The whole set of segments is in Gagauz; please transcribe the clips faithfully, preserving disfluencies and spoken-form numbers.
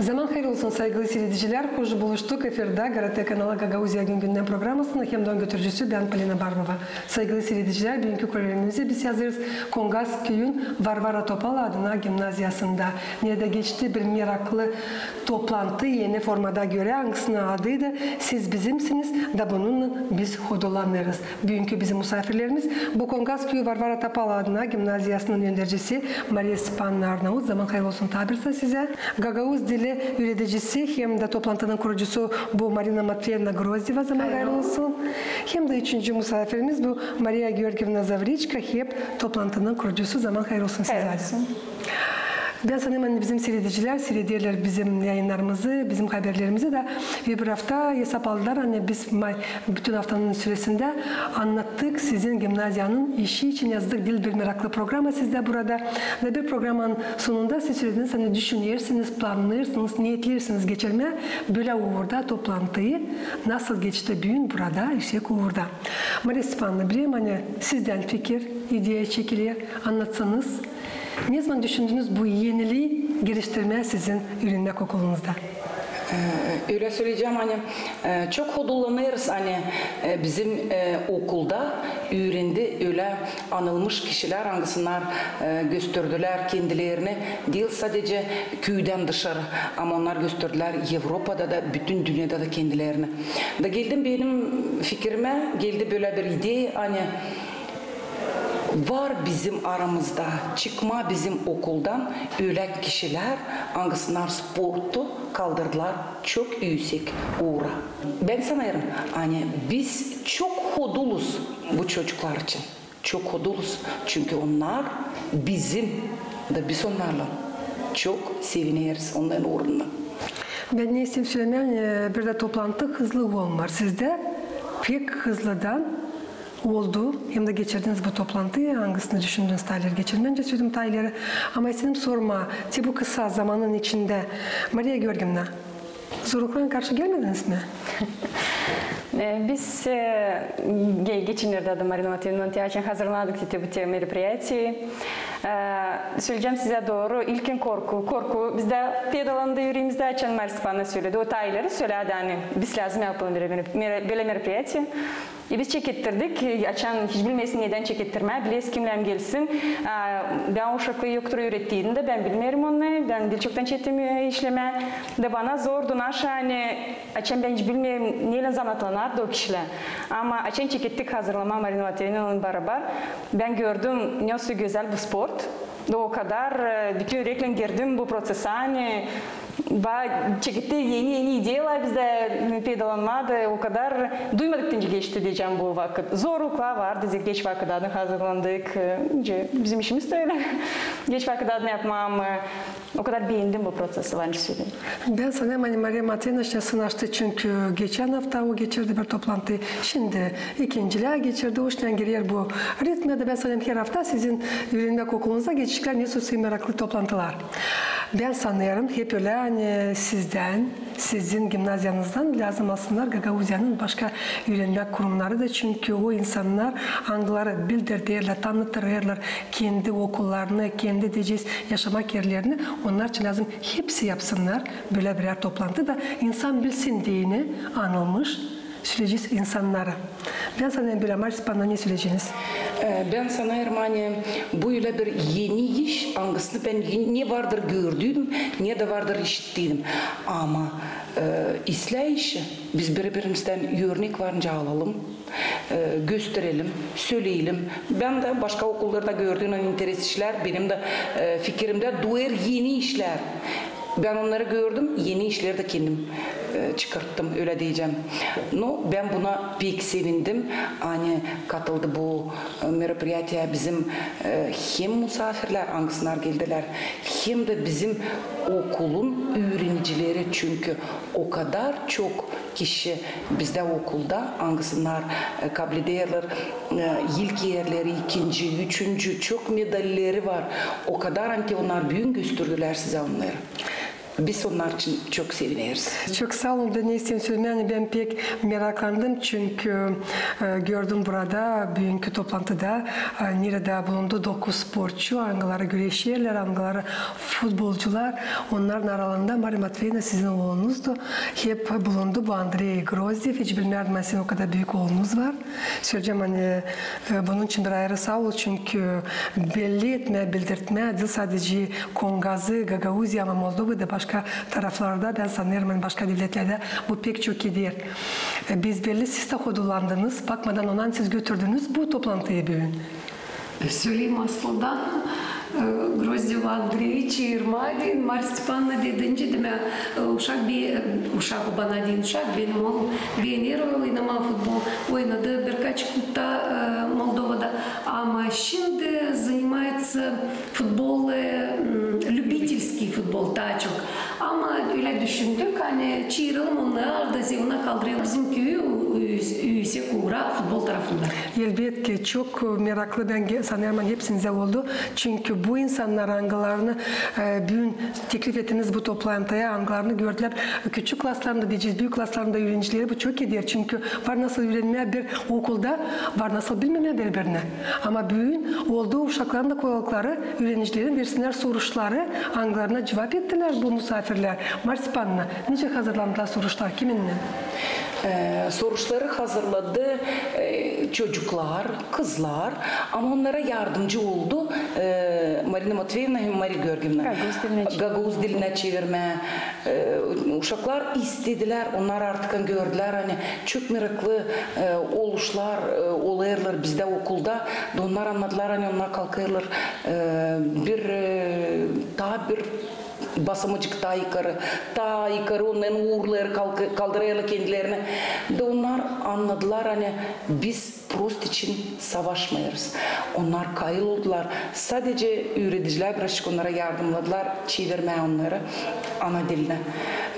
Zaman hayır olsun, saygılı siiredicilär. Hoş buluştuk efirdä GRT kanalı Gagauziya gün-gündän programasında hem dä onun götürücüsü bän, Polina Barbova. Saygılı siiredicilär, büünkü kolbimizä biz yazêrız Kongas küüyün Varvara Topal adına gimnaziyasında. Neredä geçti bir meraklı toplantı eni formada görä, angısının adı da "Siz bizimsiniz" da bununnan biz hodullanêrız. Büünkü bizim musaafirlerimiz bu Kongas küüyü Varvara Topal adına gimnaziyasının öndercisi Mariya Stepannavna Arnaut. Zaman hayır olsun taa bir sä sizä. Gagauz dili üüredicisi hem dä toplantının kurucusu bu Marina Matveyevna Grozdeva. Zaman hayır olsun. Hem dä üçüncü musaafirimiz bu Mariya Georgievna Zavriçka, hep toplantının kurucusu. Zaman hayır olsun sizä dä. Bän sanêrım, ani bizim siiredicilär siirederlär bizim yayınnarımızı, bizim haberlerimizi da. Öbür afta esap aldılar, ani biz ma-, bütün aftanın süresindä annattık sizin gimnaziyanın işi için, yazdık diil bir meraklı programa sizdä burada. Da bir programanın sonunda siz sölediniz, ani düşünersiniz, plannêêrsınız, neetleersiniz geçirmää bölä uurda toplantıyı, nasıl geçti büün burada, üüsek uurda. Mariya Stepannavna, bilerim, ani sizdän fikir, ideya çekiler, annatsanız. Ne zaman düşündünüz bu enilii geliştirmää sizin üürenmäk okulunuzda? E, ölä söleyecäm, ani, e, çok hodullanêrız, ani, e, bizim, e, okulda üürendi ölä anılmış kişilär, angısılar, e, gösterdilär kendilerini diil sadecä küüdän dışarı, ama onnar gösterdilär Evropada da, bütün dünnedä dä kendilerini. Da geldi benim fikirimä, geldi bölä bir ideya, ani var bizim aramızda, çıkma bizim okuldan ölä kişilär, angısılar sportu kaldırdılar çok üüsek uura. Bän sanêrım, ani biz çok hoduluz bu çocuklar için. Çok hoduluz, çünkü onnar bizim, da biz onnarlan çok sevineriz, onnarın uurundan. Bän ne isteerim sölemää, e, bir dä toplantı hızlı olmêêr. Sizdä pek hızlıdan oldu, hem dä geçirdiniz bu toplantıyı, angısını düşündünüz taa ileri geçirmää, öncä söledim taa ileri. Ama isteerim sormaa, te bu kısa zamanın içindä, Mariya Georgievna, zorluklara karşı gelmediniz mi? E, biz, e, ge-, geçennerdä dä Marina Matveyevnaylan te açan hazırlanardık te bu te meropiriyatiyi. E, söleyecäm sizä dooru, ilkin korku, korku bizdä peydalandı üüreemizdä, açan Mariya Stepannavna söledi. O taa ileri söledi, ani biz lääzım yapalım bölä, bölä meropiriyatiyi. E, biz çekettirdik, e, açan hiç bilmeersin nedän çekettirmää, bilersin kimlär gelsin. A, bän o uşakları yoktur üürettiydim dä, bän bilmeerim onnarı, bän diil çoktan çekettim, e, işlemää. Da bana zordu naşa, ani açan bän hiç bilmeerim, neylän zanaatlanardı o kişilär. Ama açan çekettik hazırlanmaa Marina Matveyevnaylan barabar, bän gördüm, ne nasıl gözäl bu sport. Da o kadar, e, bütün üreklän girdim bu proţesä, ani ba-, çeketti eni-eni ideyalar bizdä peydalanmaa da, o kadar duymadık deyni geçti deyecäm bu vakıt. Zorluklar vardı, geç vakıttan hazırlandık. E, bizim işimiz dä ölä. Geç vakıttan yapmaa, ama o kadar beendim bu proţesi, var ne söleyim. Bän sanêrım, ani Mariya Matveyevna şindi sınaştı, çünkü geçän afta o geçirdi bir toplantı. Şindi ikincilää geçirdi, o şindi girer bu ritmä da, bän sanêrım, her afta sizin üürenmäk okulunuza geçecklär ne nasıl meraklı toplantılar. Bän sanêrım, hep ölä, ani sizdän, sizin gimnaziyanızdan lääzım alsınnar Gagauziyanın başka üürenmäk kurumnarı da, çünkü o insannar, angıları bildirerlär, tanıtırlar kendi okullarını, kendi, deyecez, yaşamak erlerini, onnar için lääzım hepsi yapsınnar bölä birär toplantı da, insan bilsin deyni anılmış süleci insannarı. Bän sanêrım, Mariya Stepannavna, ne söleyeceniz? E, bän sanêrım, ani bu ölä bir eni iş, angısını bän ne vardır gördüydüm, ne dä vardır işittiydim. Ama, e, islää işi biz biri-birimizdän örnek var nicä alalım, e, gösterelim, söleyelim. Bän dä başka okullarda gördüüm, ani interes işlär, benim dä, e, fikirimdä duer eni işlär. Bän onnarı gördüm, eni işleri dä kendim, e, çıkarttım, ölä deyecäm. No, bän buna pek sevindim, ani katıldı bu, e, meropiriyatiyaya bizim, e, hem musaafirlär, angısılar geldilär, hem dä bizim okulun üürenicileri, çünkü o kadar çok kişi bizdä okulda, angısılar, e, kablederlär, e, ilk erleri, ikinci, üçüncü, çok medalleri var. O kadar, ani onnar büün gösterdilär sizä onnarı. Biz onnar için çok sevineriz. Çok saa olun. Da ne isteerim sölemää, ani bän pek meraklandım, çünkü e, gördüm burada, büünkü toplantıda, e, neredä bulundu dokuz sportçu, angıları güreşerlär, angıları futbolcular. Onnarın aralarında Mariya Matveevna, sizin oolunuzdu. Hep bulundu bu Andrey Grozdev. Hiç bilmärdim, ani sizin o kadar büük oolunuz var. Söleyecäm, ani e, bunun için bir ayırı saa ol, çünkü belli etmää, bildirtmää diil sadece Kongazı, Gagauziya, ama Moldova da başka taraflarda, bän sanêrım, ani başka devletlerdä bu pek çok eder. E, biz belli, siz taa hodulandınız, bakmadan ona, siz götürdünüz bu toplantıyı büün. Söleyim aslında, e, Grozdeva Andreeviç çaarmaa deyni, Mariya Stepanovna dedi, nicä demää, e, uşak, bir, e, uşak, o bana deyni uşak, benim oolum beener oynamaa futbol, oynadı birkaç klubda, e, Moldovada, ama şindi занимается футбол, e, m, любительский футбол taa çok. Ama ölä düşündük, ani çaaralım onnarı da, zerä onnar kaldırêr bizim küüyü ü-, ü-, üüsek uura futbol tarafında. Elbetki, çok meraklı, bän ge-, sanêrım, ani hepsinizä oldu. Çünkü bu insannar, angılarını e, büün teklif ettiniz bu toplantıya, angılarını gördülär küçük klaslarında, deyecez, büük klaslarında üürenicileri, bu çok eder. Çünkü var nasıl üürenmää bir okulda, var nasıl bilmemää biri-birini. Ama büün oldu uşakların da kolaylıkları, üürenicilerin, versinnär soruşları, angılarına cuvap ettilär bu musaafirlär. Mariya Stepanovna, nicä hazırlandılar soruşlar, kiminnän? E, soruşları hazırladı e, çocuklar, kızlar, ama onnara yardımcı oldu e, Marina Matveevna hem Mariya Georgievna. Gagauz dilinä çevirmää. E, uşaklar istedilär, onnar artık gördülär, ani çok meraklı e, oluşlar e, olêrlar bizdä okulda. Da onnar annadılar, ani onnar kalkêrlar e, bir e, taa bir basamacık taa yukarı, taa yukarı, onnarın uurları kalkı-, kaldırêrlar kendilerini. Da onnar annadılar, ani biz prost için savaşmêêrız. Onnar kayıl oldular. Sadece üüredicilär birazçık onnara yardımladılar çevirmää onnarı ana dilinä.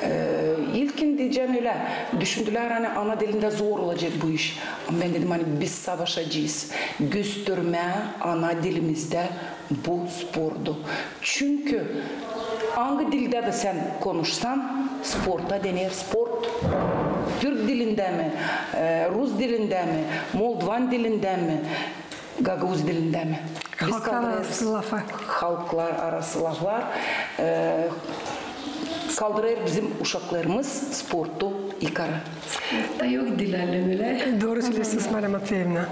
E, ilkin, deyecäm, ölä düşündülär, ani ana dilindä zor olacek bu iş. Ama bän dedim, ani biz savaşacez göstermää ana dilimizdä bu sportu. Çünkü angı dildä dä sän konuşsan, sporta dener sport. Türk dilindä mi, e, rus dilindä mi, moldovan dilindä mi, gagauz dilindä mi? Biz kaldırêrız. Halklar arası laflar. Halklar arası laflar. E, kaldırêr bizim uşaklarımız sportu yukarı. Da yok diil alem ölä. Dooru söleersiniz, Mariya Matveevna.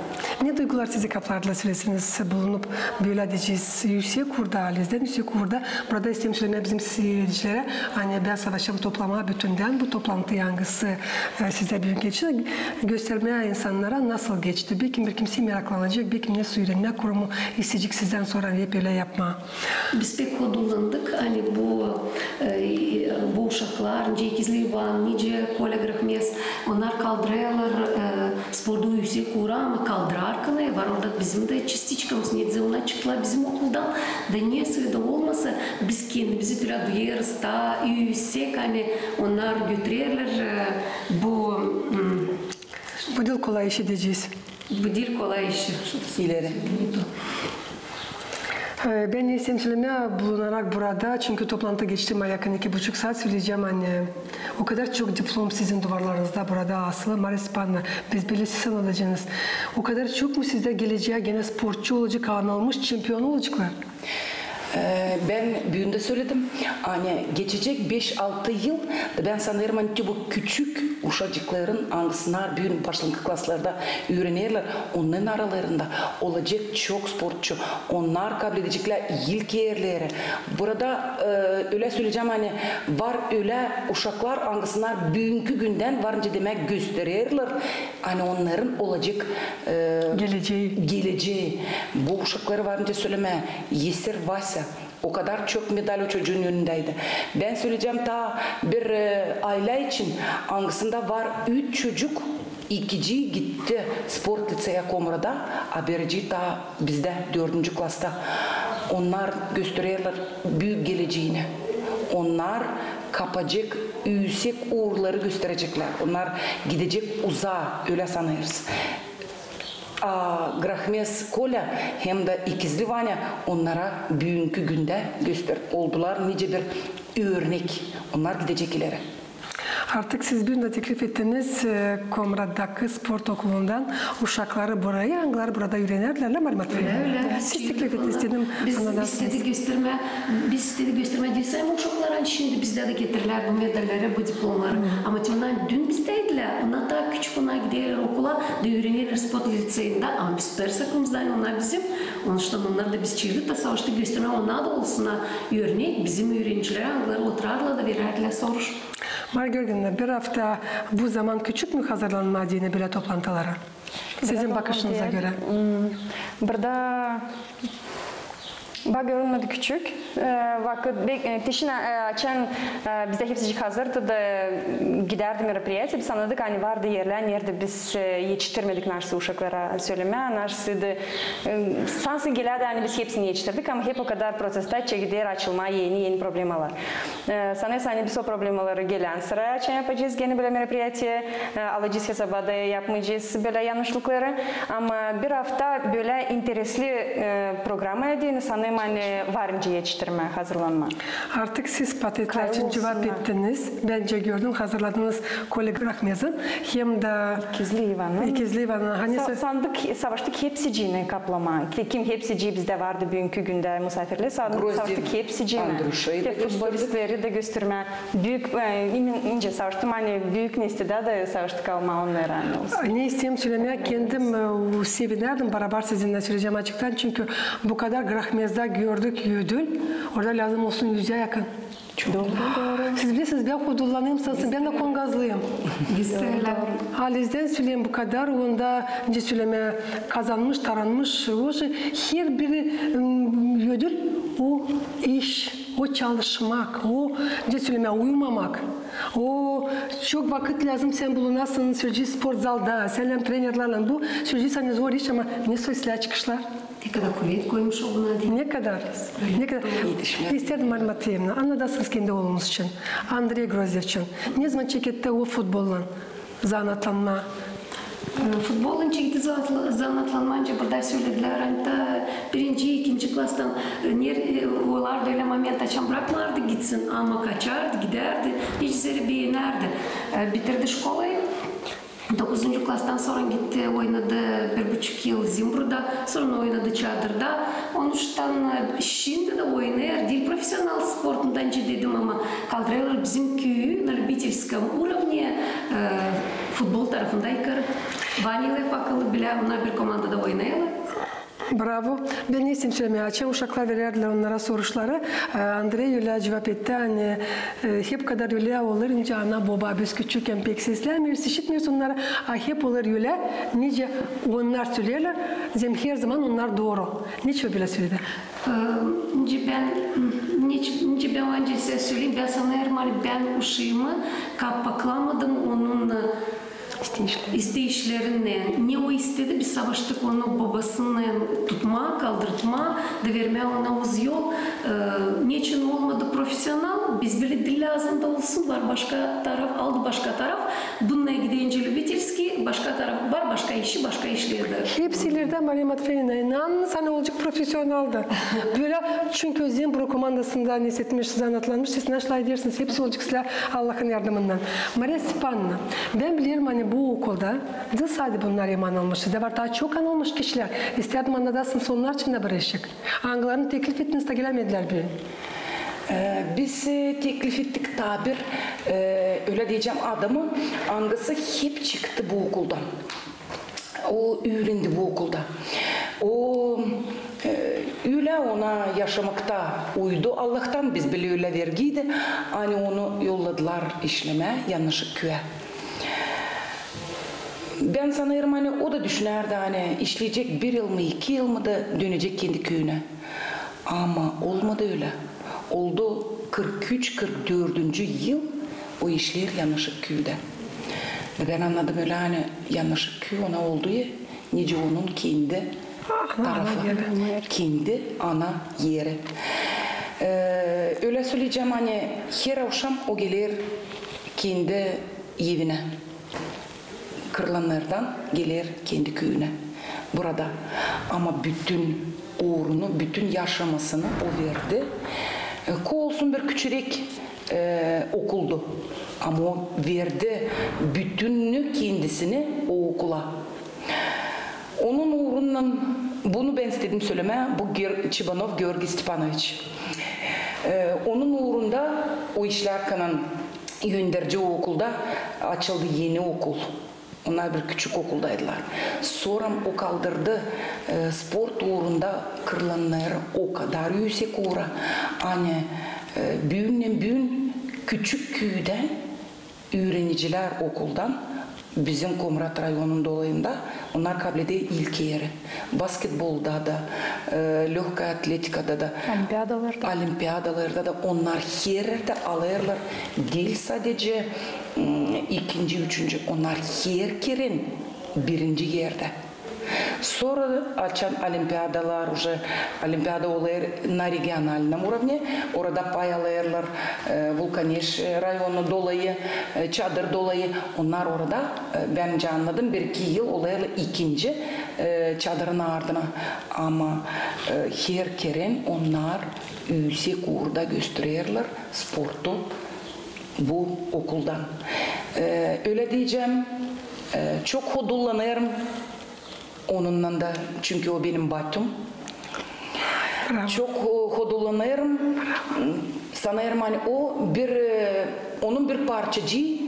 Ne duygular sizi kaplardılar, söleersiniz, bulunup bölä, deyecez, üüsek uurda, alezdän üüsek uurda? Burada isteerim sölemää bizim siiredicilerä, ani bän savaşêrım toplamaa bütündän bu toplantı, angısı e, sizdä büün geçti, göstermää insannara, nasıl geçti. Bekim bir kimsey meraklanacek, bekim ne üürenmää kurumu isteyecek sizdän sora hep ölä yapmaa. Biz pek hodullandık, ani bu, e, bu uşaklar, nicä Ekizli İvan, nicä Kolä Grahmes, onnar kaldırêrlar, e, sportu üüsek uura, ama kaldırarkan, e, var orada bizim dä частичкамыз, neredä onnar çıktılar bizim okuldan, da ne sırada olmasa, biz kendimizi bölä duyêrız taa üüsek, ani onnar götürerlär, e, bu, m, Bu diil kolay iş, deyecez. Bu diil kolay iş. İleri. E, bän ne isteerim sölemää, bulunarak burada, çünkü toplantı geçti maa yakın iki buçuk saat, söleyecäm, ani o kadar çok diplom sizin duvarlarınızda burada asılı, Mariya Stepanovna, biz bileriz, siz annayacenız. O kadar çok mu sizdä gelecää genä sportçu olacek, anılmış çempion olaceklar? E, bän büün dä söledim, ani geçecek beş-altı yıl, bän sanêrım, ani te bu küçük uşacıkların, angısınnar büün başlangıç klaslarda üürenerlär, onnarın aralarında olacek çok sportçu. Onnar kabledecekler ilk erleri. Burada, e, ölä söleyecäm, ani var ölä uşaklar, angısınnar büünkü gündän var nicä demää göstererlär, ani onnarın olacek, e, gelecää. Bu uşakları var nicä sölemää, Eser Vasä. O kadar çok medal o çocuun önündäydi. Bän söleyecäm taa bir, e, aylä için, angısında var üç çocuk, ikicii gitti sport liţeya Komrada, a biricii taa bizdä dördüncü klasta. Onnar göstererlär büük geleceeni. Onnar kapacek üüsek uurları göstereceklär. Onnar gidecek uzaa, ölä sanêrız. A Grahmes Kolä hem dä Ekizli Vanya onnara büünkü gündä göster-, oldular nicä bir örnek. Onnar gidecek ileri. Artık siz bir da teklif ettiniz, e, Komratdaki sport okulundan uşakları buraya, angıları burada üürenerdilär, Mariya Matveyevna? Ölä, ölä. Siz teklif ettiniz, istedim. Biz istedik göstermää, biz istedik göstermää diil sade uşaklara, ani şindi bizdä dä getirirlär bu medalleri, bu diplomları. Ama te onnar dün bizdeydilär, onnar taa küçük, onnar giderlär okula da üürenerlär sport liţeyindä, ama biz tutarız aklımızda, ani onnar bizim. Onuştan onnarı da biz çevirdik da savaştık göstermää, onnar da olsunnar örnek bizim üürenicilere, angıları oturardılar da verärdilär soruş. Mariya Georgievna, bir afta bu zaman küçük mü hazırlanmaa deyni bölä toplantılara? Sizin bakışınıza görä? Burada bana görünmedi küçük. E, vakıt, bek-, e, teşin, e, açan, e, bizdä hepsicik hazırdı da gidärdi meropriyatiya, biz annadık, ani vardı erlär, neredä biz, e, etiştirmedik naşey uşaklara sölemää, naşey da, e, sansın gelärdi, ani biz hepsini etiştirdik, ama hep o kadar proţestä çekiler açılmaa eni, eni problemalar. E, sanêrsın, ani biz o problemaları gelän sıra açan yapacez gene bölä meropriyatiya, e, alacez hesaba da yapmayacez bölä yannışlıkları. Ama bir afta bölä interesli, e, programaya deyni sanêrım, ani var nicä etiştirmää, hazırlanmaa. Artık siz patriotlar için cuvap ettiniz. Bän gördüm, hazırladınız kolega Grahmezin, hem dä İkizli İvanın. İkizli İvanın. Sa-, sandık, savaştık hepsiciyini kaplamaa. Ki-, kim hepsiciyi bizdä vardı büünkü gündä musaafirlär, sandık, savaştık hepsiciyini. Te futbolistleri dä göstermää. Büük, e, imin-, nicä savaştım, ani büük nestedä dä savaştık almaa onnarı, ani olsun. Ne isteerim sölemää, kendim, e, sevinärdim, barabar sizinnän söleyecäm açıktan, çünkü bu kadar Grahmezdä gördük ödül, orada lääzım olsun üzä yakın. Dooru, dooru. Siz bilersiniz, bän hudurlanêrım, sansın bän dä kongazlıyım. Biz ölä. Halizdän söleyim bu kadar, onda, nicä sölemää, kazanmış, taranmış, o şey, herbir, m, ödül, o iş, o çalışmak, o, nicä sölemää, uyumamak. O, çok vakıt lääzım sän bulunasın, söleyecez, sportzalda, sän hem trenerlärlän. Bu, söleyecez, ani zor iş, ama ne soy islää çıkışlar. Ne kadar kuvet koymuş o buna deyni. Ne kadar. Ne kadar. İstärdim, Mariya Matveyevna, annadasınız kendi oolunuz için, Andrey Grozdev için. Ne zaman çeketti o futbollan zanaatlanmaa? E, futbollan çeketti zanaatla-, zanaatlanmaa, nicä burada söledilär, ani taa birinci, ikinci klastan, e, ner-, e, olardı ölä moment, açan brakmardı gitsin, ama kaçardı, gidärdi, nicä zerä beenärdi. E, bitirdi şkolayı. Dokuzuncu klastan sora gitti, oynadı bir buçuk yıl Zimburda, sora oynadı Çadırda. Onuştan, e, şindi dä oynêêr, diil profesional sportunda, nicä dedim, ama kaldırêrlar bizim küüyü на любительском уровне, e, futbol tarafında yukarı. Vaniler, Fakiler bilä, onnar bir komandada oynêêrlar. Bravo. Bän ne isteerim sölemää, açan uşaklar verärdilär onnara soruşları, e, Andrey ölä cuvap etti, ani, e, hep kadar ölä olur, nicä ana, boba, biz küçükkän pek seslämeeriz, işitmeeriz onnarı, a hep olur ölä, nicä onnar söleerlär, zerä herzaman onnar dooru. Neçin o bölä söledi? E, nicä bän, nicä, nicä bän ancak söleyim, bän sanêrım, ani bän uşaamı kapaklamadım onun, e, İsteyişleri. İsteyişlerinnän. Ne o istedi, biz savaştık onu bobasınnan tutmaa, kaldırtmaa da vermää ona uz yol. E, neçin olmadı profesional, biz bilä diil lääzım da olsun, var başka taraf, aldı başka taraf. Bundan gidencä любительский, başka taraf, var başka işi, başka işlerdä. Hepsi ilerdä, Mariya Matveyevna, inanın, sanêrım olacek profesionaldı. Bölä, çünkü Zimbru komandasında ne istemiş, zanaatlanmış, siz naşlay deersiniz, hepsi olacek sizlär Allahın yardımınnan. Mariya Stepanovna, bän bilerim, ani bu okulda diil sade bunnar hem anılmış, sizdä var taa çok anılmış kişilär. İstärdim, annadasınız onnar için dä bir eşik. Angılarını teklif ettiniz, da gelämedilär büün. E, biz, e, teklif ettik taa bir, e, ölä deyecäm, adamı, angısı hep çıktı bu okuldan. O üürendi bu okulda. O, e, ölä ona yaşamakta uydu. Allahtan biz bilä ölä vergiydi, ani onu yolladılar işlemää Yannışık küüyä. Bän sanêrım, ani o da düşünärdi, ani işleyecek bir yıl mı, iki yıl mı da dönecek kendi küüyünä. Ama olmadı ölä. Oldu kırk üç, kırk dördüncü yıl o işleer Yannışık küüdä. Da bän annadım ölä, ani Yannışık küüyü ona oldu, e, nicä onun kendi tarafı, kendi ana eri. E, ölä söleyecäm, ani her avşam o geler kendi evinä. Kırılanlardan geler kendi küüyünä burada. Ama bütün uurunu, bütün yaşamasını o verdi E, ko olsun bir küçüräk, e, okuldu. Ama o verdi bütünnü kendisini o okula. Onun uurundan, bunu bän istedim sölemää, bu Ger-, Çibanov Georgiy Stepanoviç. E, onun uurunda o işlärkän önderci o okulda açıldı eni okul. Onnar bir küçük okuldaydılar. Sora o kaldırdı, e, sport uurunda kırılannarı o kadar üüsek uura, ani, e, büünnän-büün küçük küüdän üürenicilär okuldan bizim Komrat rayonun dolayında onnar kabledä ilk eri. Basketbolda da, e, lögkaya atletikada da, olimpiadalarda da onnar her erdä alêrlar, diil sadecä, m, ikinci, üçüncü, onnar her kerä birinci erdä. Sora açan olimpiadalar, uje olimpiada olêr na regionalnom urovne, orada pay alêrlar, e, Vulkaneş rayonu dolayı, e, çadır dolayı. Onnar orada, e, bän nicä annadım, bir-iki yıl olêrlar ikinci, e, çadırın ardına. Ama, e, her kerä onnar üüsek uurda göstererlär sportu bu okuldan. E, ölä deyecäm, e, çok hodullanêrım onunnan da, çünkü o benim batüm. Bravo. Çok ho-, hodullanêrım. Sanêrım, ani o bir, e, onun bir parçacıı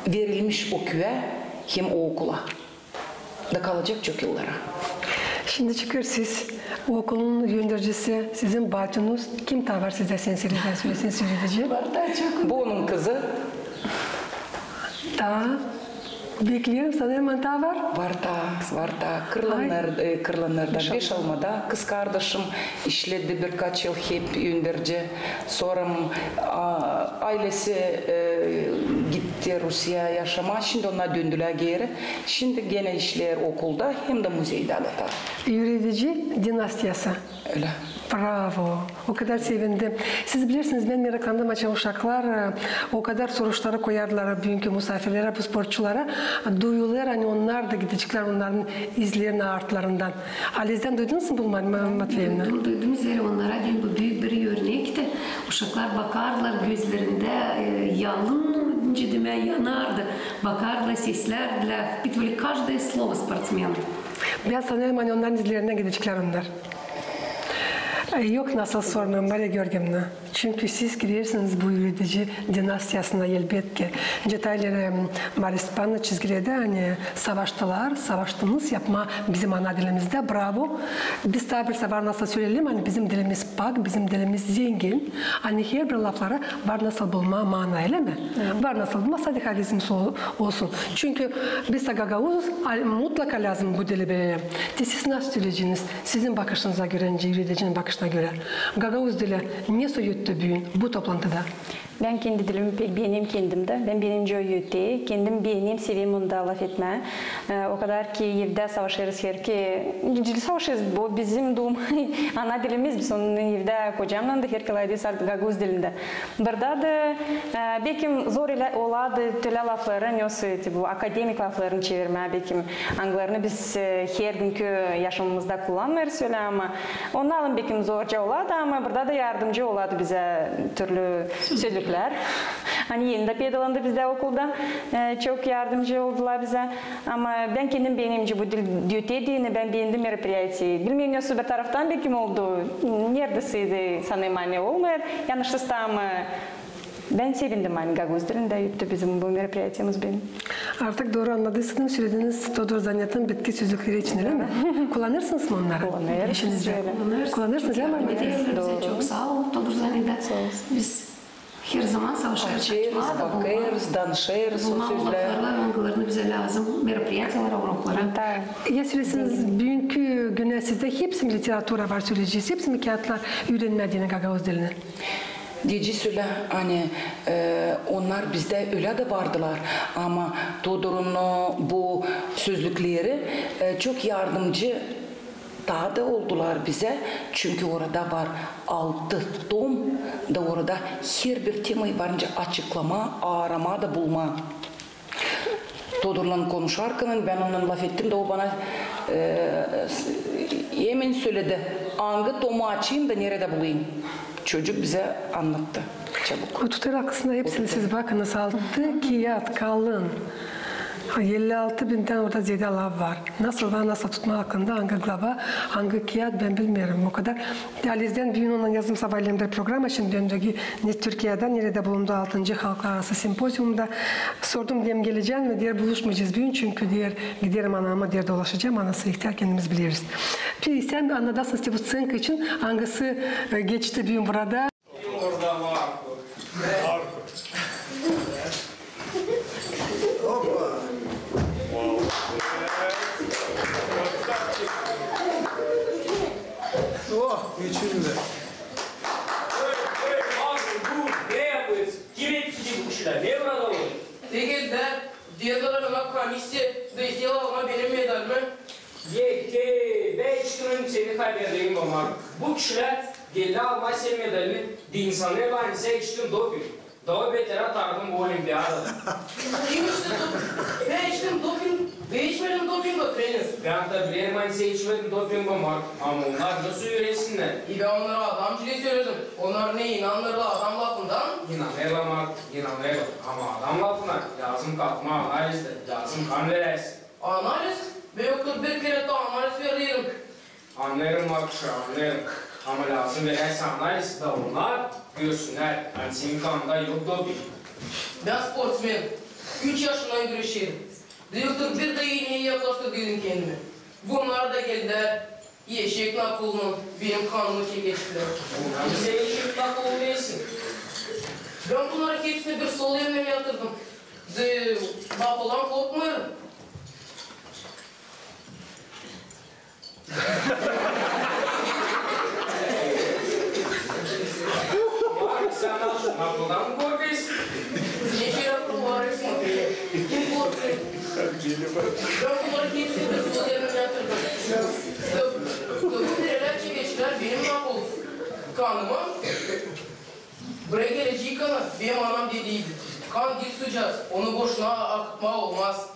verilmiş o küüyä hem o okula. Da kalacek çok yıllara. Şindi çıkêr siz, o okulun öndercisi, sizin batünüz. Kim taa var sizdä, sen sölä, sölä, sen sölä deyecäm. Var taa çok. Bu onun kızı. Taa. Bekleerim, sanêrım, taa var. Var taa, var taa. Kırılannar, e, Kırılannarda, Beşalmada kızkardaşım işledi birkaç yıl hep önderci. Sora, a, aylesi, e, gitti Rusiyaya yaşamaa. Şindi onnar döndülär geeri. Şindi genä işleer okulda hem dä muzeydä dä taa. Üüredici dinastiyası. Ölä. Bravo. O kadar sevindim. Siz bilersiniz, bän meraklandım, açan uşaklar, e, o kadar soruşları koyardılar büünkü musaafirlerä, bu sportçulara. Duyulêr, ani onnar da gideceklär onnarın izlerinin artlarından. Alizdän duydunuz mu bunu, Ma-, Matveyevna? Duydum, duydum, zerä onnara deyni bu büük bir örnekti. Uşaklar bakardılar, gözlerindä, e, yalın, nicä demää, yanardı. Bakardılar, seslärdilär, впитывали каждое слово спортсменов. Bän sanêrım, ani onnarın izlerinnän gideceklär onnar. E, yok nasıl sormaa, Mariya Georgievna. Çünkü siz girersiniz bu üüredici dinastiyasına, elbetki. Nicä taa ileri, em, Mariya Stepanoviç çizgiledi, ani savaştılar, savaştınız yapmaa bizim ana dilimizdä, bravo. Biz taa bir var nasıl söleyelim, ani bizim dilimiz pak, bizim dilimiz zengin, ani herbir lafları var nasıl bulmaa maana, ölä mi? Var nasıl bulmaa, sade halizm olsun. Çünkü biz gagauzuz, al-, mutlaka lääzım bu dili bilelim. Te siz nasıl söleyeceniz, sizin bakışınıza görä, nicä üüredicinin bakışına görä? Gagauz dili ne soy öttü büün bu toplantıda? Bän kendi dilimi pek beenerim kendim dä. Bän beenerim, nicä o öter. Kendim beenerim, severim onda lafetmää. E, o kadar ki evdä savaşêrız herki, savaşêrız, bu bizim duum, ana dilimiz, biz onu evdä kocamnan da herki lafederiz gagauz dilindä. Burada da, e, bekim zor olêrdı tölä lafları, nesoy, te bu akademik laflarını çevirmää, bekim, angılarını biz, e, herbüünkü yaşamamızda kullanmêêrız ölä, ama onnarın bekim zorca olardı, ama burada da yardımcı olardı bizä türlü sözlüklär. Ani eni dä peydalandı bizdä okulda, e, çok yardımcı oldular bizä. Ama bän kendim beenerim, nicä bu dil ötedi, bän beendim meropриятие. Bilmeerim, nesoy bir taraftan bekim oldu, neredä sıydı, sanêrım, ani olmêêr, yanlışsız taa, ama bän sevindim, ani gagauz dilindä öttü bizim bu мероприятиемиз benim. Artık dooru annadıysanız, sölediniz Todor Zanetin bitki sözlükleri için, ölä mi? Kullanêrsınız mı onnarı işinizdä? Kullanêrız. Kullanêrsınız, ölä mi? Çok saa olun, Todor Zanetä. Biz her zaman savaşêrız, açêrız, bakêrız, danışêrız o sözlär. Angılarını bizä lääzım, мероприятиелерä, урокlara. Ya söleseniz, büünkü günä sizdä hepsi mi literatura var, söleyeceniz, hepsi mi kiyatlar üürenmää deyni gagauz dilini? Deyecäm sölä, ani, e, onnar bizdä ölä dä vardılar, ama Todorun, e, bu sözlükleri, e, çok yardımcı taa da oldular bizä, çünkü orada var altı tom, da orada herbir temayı var nicä açıklamaa, aaramaa da bulmaa. Todorlan konuşarkana bän onunnan lafettim da o bana, e, s-, emin söledi, angı tomu açayım da neredä bulayım. Çocuk bizä annattı çabuk. O tutar arkasında hepsini siz bakınız. Altı kiyat kalın. Elli altı bindän orada zeedä laf var. Nasıl var, nasıl tutma hakkında, angı glava, angı kiyat, bän bilmeerim o kadar. Alizdän büün onunnan yazdım sabaalleen bir programa, şindi döndü ne Türkiyedä, neredä bulundu altıncı halklararası simpoziumda. Sordum, deerim, gelecän mi? Deer, buluşmayacez büün, çünkü, deer, giderim anama, deer, dolaşacam, anası ihtär, kendimiz bileriz. Peki, sän annadasın işte bu scenka için, angısı, e, geçti büün burada. Orada Marko. Hoppa. Oh, üçüncü. Ey, ey, Marko, bu ne yapıyorsun? Kim hepsi bu kişilär? Ne burada oluyor? Deer, deerlär, bana komissiya, da isteerlär almaa benim medalimi. Yeke, bän hiç kimä seni haberlerim olmaz. Bu kişilär geldilär almaa senin medalini, deyni sanêrlar, ani sän içtin doping. Taa beter atardım bu olimpiadada. Kim içti doping? Bän içtim doping. Bän içmedim dopinga, trener. Bän dä bilerim, ani sän içmedin dopinga, Marko. Ama onnar nasıl üürensinnär? E, bän onnara adam için söledim. Onnar ne inanêrlar adam lafından? İnanêrlar, Marko, inanêrlar. Ama adam lafına lääzım katmaa analizdä, lääzım kan veräsin. Analiz? Bän yoktur bir kerä taa analiz verdiydim. Annêêrım, Marko, annêêrım. Ama lääzım veräsin analiz, da onnar görsünnär, ani senin kanında yok doping. Bän sportsmen. Üç yaşımdan güreşerim. Da yoktur bir dä iinä yaklaştırdıydım kendimi. Bunnar da geldilär, eşek nakoluna benim kanımı çekecklär. Bunnar sän eşek nakolu diilsin. Bän bunnarın hepsini bir sol elimnän yatırdım. Da nakoldan korkmêêrım. Sän nakoldan mı korkêrsın? Neçin korkêrsın? Kim korkêr? Bän bunnarın hepsini bir sol elimnän yatırdım. Da bu neredä çekecklär benim nakol kanımı. Buraya gelecek ana, benim anam dediydi. Kan diil su, onu boşuna akıtmaa olmaz.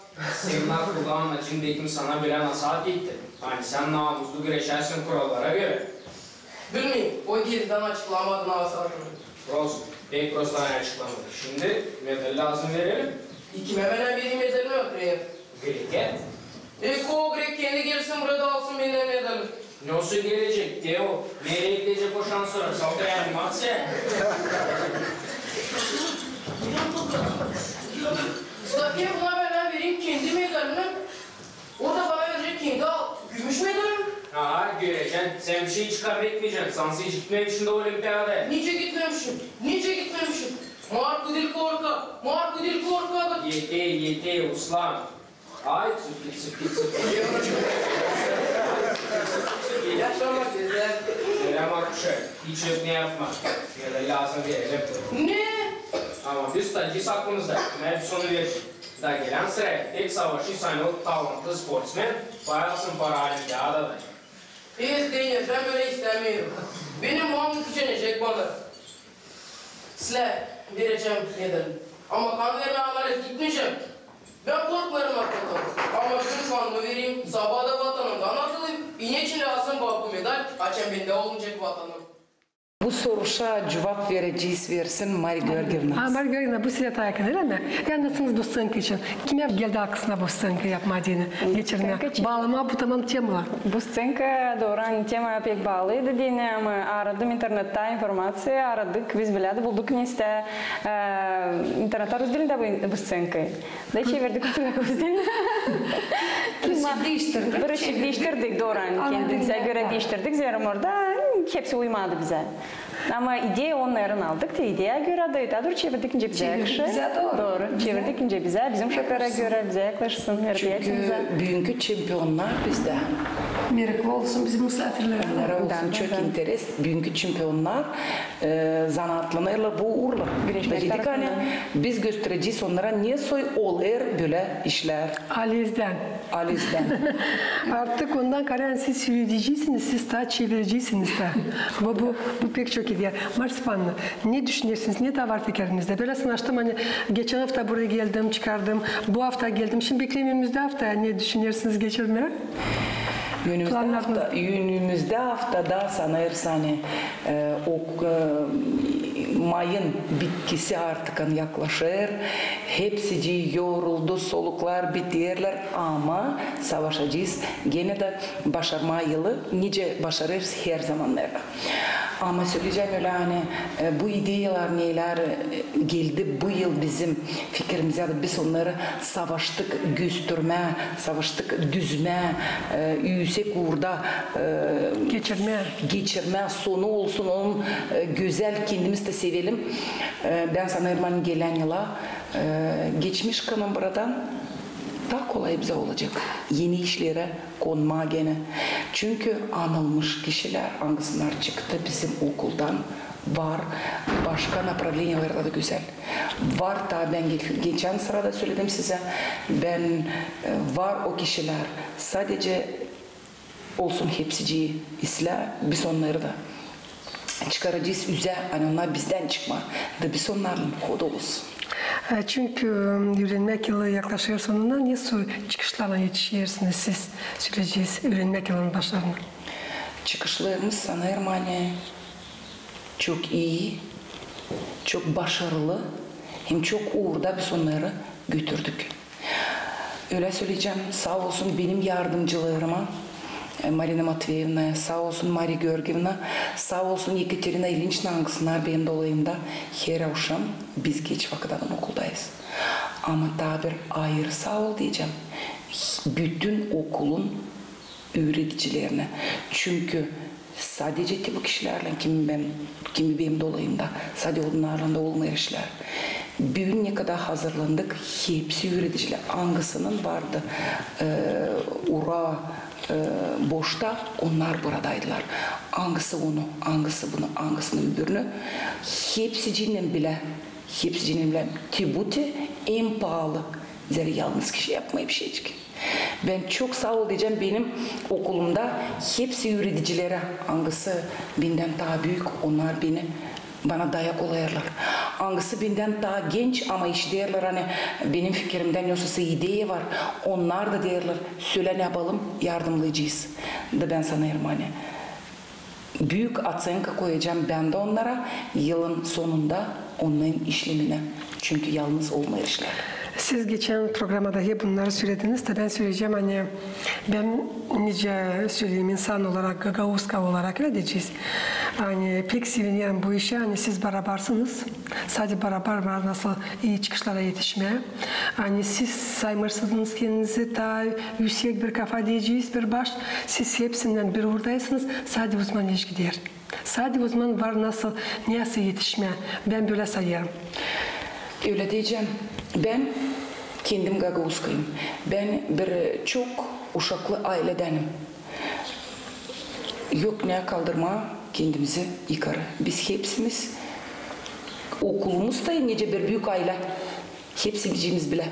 Senin nakoldan acın, bekim, sana bölä nasaat etti. Ani sän namuslu güreşärsin kurallara görä. Bilmeerim, o geridän açıklamadı nasaatını. Prost, pek prost açıklamadı. Şindi medali lääzım verelim. E, kimä bän vereyim medalimi, trener? Greke. E, ko grek kendi gelsin burada, alsın bendän medali. Nasıl gelecek, Teo? Nereyi gidecek o şansora? Saldı reanimaţiya. Zaten buna bän vereyim kendi medalimi. O da bana verecek kendi al-, gümüş medalimi. Aha, görecän. Sän bişey çıkarıp etmeyecän. Sän hiç gitmemişsin dä olimpiadaya. Nicä gitmemişim? Nicä gitmemişim? Marko diil korkak. Marko diil korkak. Ete, ete, uslan. Ay, ţupi, ţupi, ţupi. Yaşamak gözäl. Ölä, Markuşa, hiç yok ne yapmaa. Ölä lääzım verecek. Ne? Ama biz taa diil aklımızda. Bän biz onu verdim. Da gelän sıra pek savaşêrsın, o talantlı sportsmen, pay alsın paraolimpiadada. Ev, trener, bän bölä istämeerim. Benim mamam küçenecek bana. Sizä verecäm dedim. Ama kan vermää analiz gitmeyecäm. Bän korkmêêrım narkotan. Ama büün kanımı vereyim, sabaa da vatanımdan atılayım. İnä için lääzım bana bu medal, açan bendä olmayacek vatanım. Bu soruşa cuvap verecez, versin Mariya Georgievna. A, Mariya Georgievna, bu sizä taa yakın, ölä mi? Annadasınız bu sţenka için. Kimä geldi aklına bu sţenka yapmaa deyni, geçirmää? Sţenka için. Baalı mı bu tamam tema? Bu sţenka, dooru, ani tema pek baalıydı deyni, ama aradım internettä informaţiya, aradık, biz bilä dä bulduk nesä, e, internettä rus dilindä bu, bu sţenka. Da çevirdik türkçä. Biraz diiştirdik, dooru, ani kendimizä görä diiştirdik, zerä orada hepsi uymadı bizä. Ama ideya, onnarın aldık da ideya görä da, da dooru çevirdik nicä bizä yakışêr. Dooru. Çevirdik nicä bizä, bizim şartlara görä bizä yakışsın. Çünkü büünkü çempionnar bizdä. Meraklı olsun bizim musaafirlerimiz. Onnara olsun çok interes. Büünkü çempionnar, e, zanaatlanêrlar bu uurla. Dedik, ani biz gösterecez onnara, ne soy olêr bölä işlär. Alizdän. Alizdän. Artık ondan kalan siz süüredecäsiniz, siz taa çevirecäsiniz taa. Bu, bu, bu pek çok ideya. Marfa Stepanovna, ne düşünersiniz, ne taa var fikirinizdä? Biraz açtım, ani geçän afta buraya geldim, çıkardım. Bu afta geldim. Şindi bekleyelim önümüzdä afta. Ne düşünersiniz geçirmää? Önümüzdä hafta, önümüzdä haftada sanêrsam, ani, e, ok-, e, mayın bitkisi artık ani yaklaşêr. Hepsicii yoruldu, soluklar biterlär, ama savaşacez genä dä başarmaa yılı, nicä başarêrız her zamanlarda. Ama söleyecäm ölä, ani, e, bu ideyalar, nelär, e, geldi bu yıl bizim fikirimizä, da biz onnarı savaştık göstermää, savaştık düzmää, e, üüsek uurda, e, geçirmää. Geçirmää, sonu olsun onun, e, gözäl, kendimiz dä sevelim. E, bän sanêrım, ani gelän yıla, e, geçmiş kanım buradan taa kolay bizä olacek eni işlerä konmaa genä. Çünkü anılmış kişilär, angısınnar çıktı bizim okuldan, var başka направлениелerdä dä gözäl. Var taa, bän ge-, geçän sırada söledim sizä, bän, e, var o kişilär, sadece olsun hepsicii islää, biz onnarı da çıkaracez üzä, ani onnar bizdän çıkmaa, da biz onnarlan hoda olsun. E, çünkü, e, üürenmäk yılı yaklaşêr sonuna, ne sor çıkışlarlan etişersiniz siz, söleyecez, üürenmäk yılının başlarına? Çıkışlarımız, sanêrım, ani çok ii, çok başarılı, hem çok uurda biz onnarı götürdük. Ölä söleyecäm, saa olsun benim yardımcılarıma, e, Marina Matveyevnaya, saa olsun Mariya Georgievna, saa olsun Ekaterina İlinçna, angısınnar benim dolayımda her avşam biz geç vakıt adım okuldayız. Ama taa bir ayırı saa ol deyecäm bütün okulun üüredicilerinä. Çünkü sadece te bu kişilärlän, kimi bän, kimi benim dolayımda, sadece onnarlan da olmêêr işlär. Büün ne kadar hazırlandık, hepsi üüredicilär, angısının vardı, e, ura, e, boşta, onnar buradaydılar. Angısı onu, angısı bunu, angısını öbürünü, hepsicinnän bilä, hepsicinnän bilä, te bu te en paalı, zerä yalnız kişi yapmêêr bişeycik. Bän çok saa ol deyecäm benim okulumda hepsi üüredicilerä, angısı bendän taa büük, onnar beni, bana dayak olêrlar. Angısı bendän taa genç, ama işiderlär, ani benim fikirimdä nesosa ideya var, onnar da deerlär, sölä, ne yapalım, yardımnayacez. Da bän sanêrım, ani büük otsenka koyacam bän dä onnara yılın sonunda, onnarın işleminä. Çünkü yalnız olmêêr işlär. Siz geçän programada hep bunnarı sölediniz, da bän söleyecäm, ani bän, nicä söleyim, insan olarak, gagauzka olarak, ölä deyecez, ani pek sevinerim bu işä, ani siz barabarsınız. Sade barabar var nasıl ii çıkışlara etişmää. Ani siz saymêêrsınız kendinizi taa üüsek bir kafa deyecez, bir baş, siz hepsindän bir uurdaysınız, sade o zaman iş gider. Sade o zaman var nasıl, nesosa etişmää. Bän bölä sayêrım. Ölä deyecäm. Bän kendim gagauzkayım. Bän bir çok uşaklı ayledänim. Yok ne kaldırmaa kendimizi yukarı. Biz hepsimiz, okulumuz da nicä bir büük aylä. Hepsicimiz bilä.